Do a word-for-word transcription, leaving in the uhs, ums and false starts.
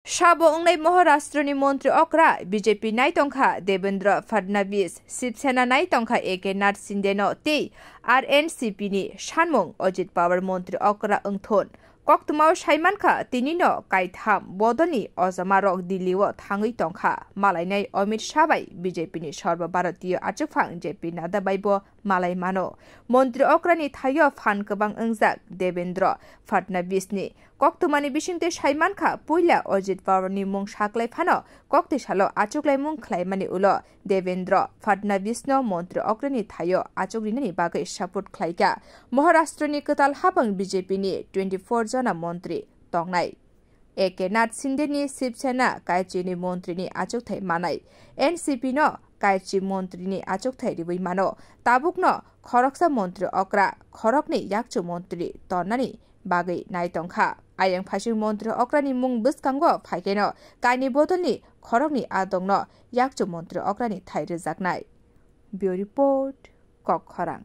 Sabo wngnai Maharashtrani montri okra B J P naitongkha Devendra Fadnavis, Shiv Sena naitongkha A K Nath Shinde no tei R N C P ni sanmung Ajit Pawar montri okra wngthun. Koktwmao saimankha, tinino kaitham bodolni ojamarok Delhi-o thangwi tongkha, malainai Amit Shah bai B J P ni Sarba Bharatiya achukphang J P Nadda baibo malai mano. Montri okrani thaio phan kwbang wngjak Devendra Fadnavis ni. Koktwmani bisingtwi saimankha, puila Ajit Pawar ni mung saklai phano koktwi salo achuklaimung khlaimani ulo Devendra Fadnavis no montri okrani thaio achuk rinani bagwi support khlaikha. Maharashtrani kwtal habang B J P ni twenty four jona montri tongnai. A K Nath Shinde ni Shiv Sena kaichini montri ni achukthai manai, N C P no kaichi montri ni achukthai riwi mano. Tabukno khoroksa montri okra, khorokni yakchu montri tonnani bagwi naitongkha. Ayang phasing montri okrani mung bwskango phaikeno kaini bodolni khorokni adongno yakchu montri okrani thai rwjaknai. Bureau Report, Kokkhorang.